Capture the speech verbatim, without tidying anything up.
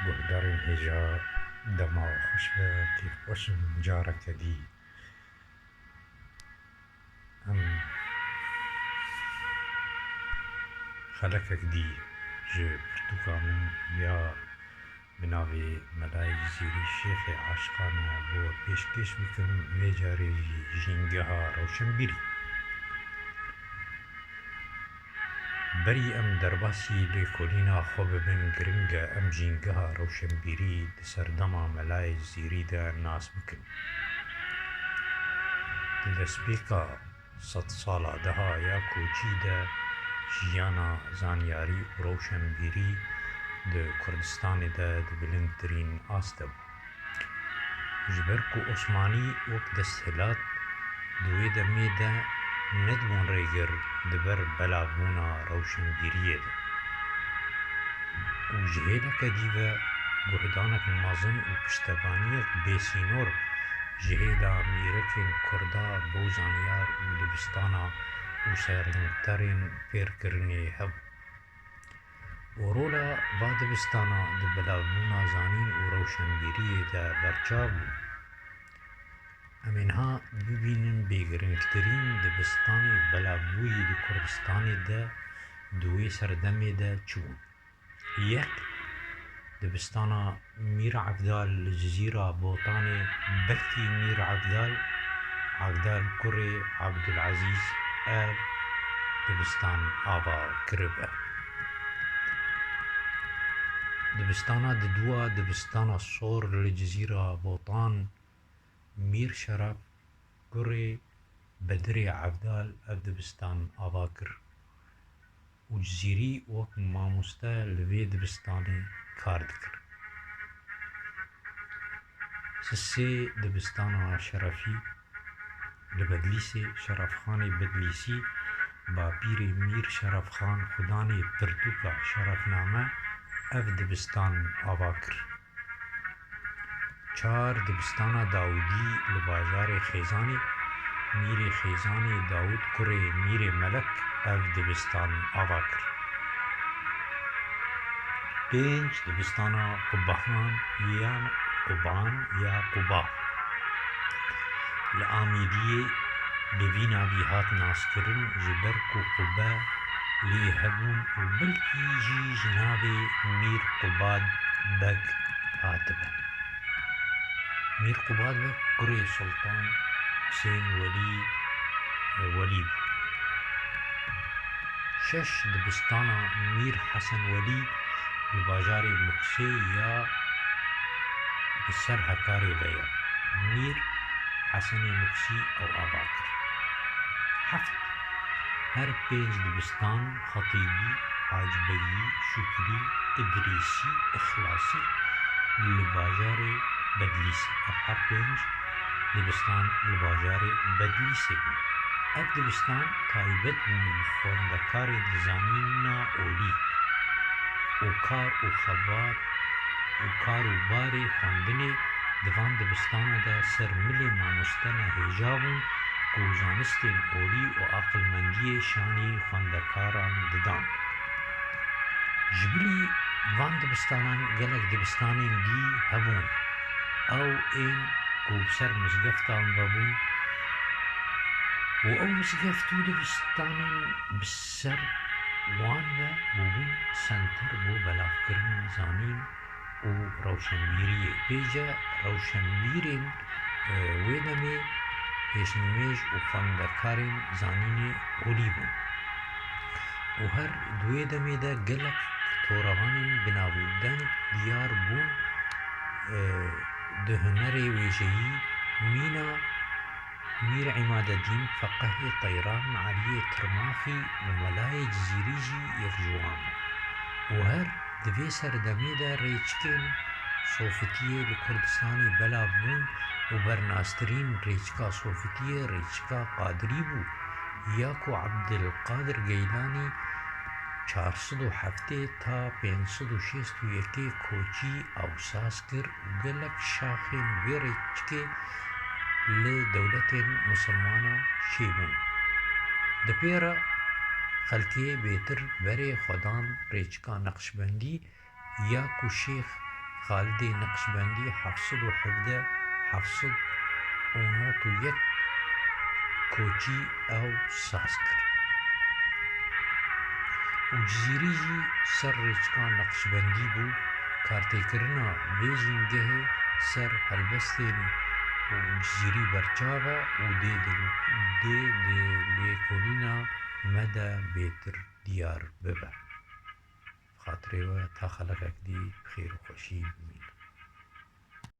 Guhdarên hêja, dema we xweş be, kêfxweş im careke dî. Em xelekek dî ji pirtûka min ya bi navê Melayê Cizîrî Şêxê Aşiqan e bo we pêşkêş bikim, vê carê jî Jîngeha Rewşenbîrî. Berî em derbasî lêkolîna xwe bibin, giring e em Jîngeha Rewşenbîrî di serdema Melayê Cizîrî de nas bikin. Di destpêka sedsala daha ya koçî de jiyana zanyarî û rewşenbîrî di Kurdistanê de di bilindtirîn astê bû. Ji ber ku Osmanî wek desthilat di wê demê de nedibûn rêgir di ber belavbûna rewşenbîriyê de û ji hêleke dî ve guhdanek mezin û piştevaniyek bêsînor ji hêla mîrekên Kurda bo zanyar û dibistana û serengterên fêrkirinê hebû. Û rola va dibistana di belavbûna zanîn û rewşenbîriyê de berçav bû. Em ê niha bibînin bêgiringtirîn dibistanê belavbûyî di Kurdistanê de di wê serdemê de çi bûn. Yek, dibistana Mîr Evdal li Cizîra Botanê, belkî Mîr Evdal, Evdal kurê Evdulezîz ev dibistan ava kiribe. Dibistana diduwa, dibistana sor li Cizîra Botan, Mîr Şeref kurê Bedirê Evdal ev dibistan ava kir û Cizîrî wek mamoste li vê dibistanê kar dikir. Sisê dibistana Şerefî li Bedlîsê, Şerefxanê Bedlîsî, bapîrê Mîr Şerefxan xudanê pirtûka Şerefname ev dibistan ava kir. Çar, dibistana Dawûdî li bajarê Xêzanê, Mîrê Xêzanê Dawûd kurê Mîrê Melek ev dibistan ava kir. Pênc, dibistana Qubahan yan Quban ya Quba li Amêdiyê bi vî navî hat naskirin, ji ber ku qube lê hebûn û belkî jî ji navê Mîr Qubad Beg hatibe. Mîr Qubad Beg kurê Sultan Husên Welî, Welî bû. Şeş, dibistana Mîr Hesen Welî li bajarê Muksê ya bi ser Hekarê ve ye. Mîr Hesenê Muksî ew ava kir. Heft, her pênc dibistan Xetîbî, Hacbegî, Şukrî, Idrîsî, Îxlasî li bajarê Bedlîsê. Ev her pênc dibistan li bajarê Bedlîsê bûn. Ev dibistan taybet bûn bi xwendekarên zanîna olî û kar û xebat û kar û barê xwendinê di van dibistana de ser milê mamostena hêja bûn ku zanistên olî û aqilmendiyê şanî xwendekaran didan. Ji bilî van dibistanan gelek dibistanên dî hebûn. Ew ên ku bi ser mizgeftan vebûn û ew mizgeft û dibistanên bi ser wan ve bûbûn senter bo belavkirina zanîn û rewşenbîriyê. Vêce rewşenbîrên, e, wê demê pêşnimêj û xwendekarên zanînê olî bûn. Û her di wê demê de gelek torevanên bi nav û deng diyar bûn, e, di hunerê wêjeyî mîna Mîr Îmadedîn, Feqehê Teyran, Eliyê Tirmaxî û Melayê Cizîrî jî yek ji wan bû. Û her di vê serdemê de rêçikên sofitiyê li Kurdistanê belav bûn û bernastirîn rêçika sofitiyê rêçika Qadirî bû, ya ku Ebdilqadir Geylanî çar sed û heftê ta pênc sed û şêst û yekê koçî ew saz kir û gelek şaxên vê rêçikê li dewletên misilmana çêbûn. Di pê re xelkê bêtir berê xwe dan rêçika Neqşbendî ya ku Şêx Xalidê Neqşbendî heft sed û hevdeh, heft sed û nod û yek koçî ew saz kir. Û Cizîrî jî ser rêçika Neqşbendî bû, kartêkirina vê jîngehê ser helbestên û Cizîrî berçav e û dê di, dê di lêkolîna me de bêtir diyar bibe. Xatirê we ta xeleqek dî bi xêr û xweşî bimîne.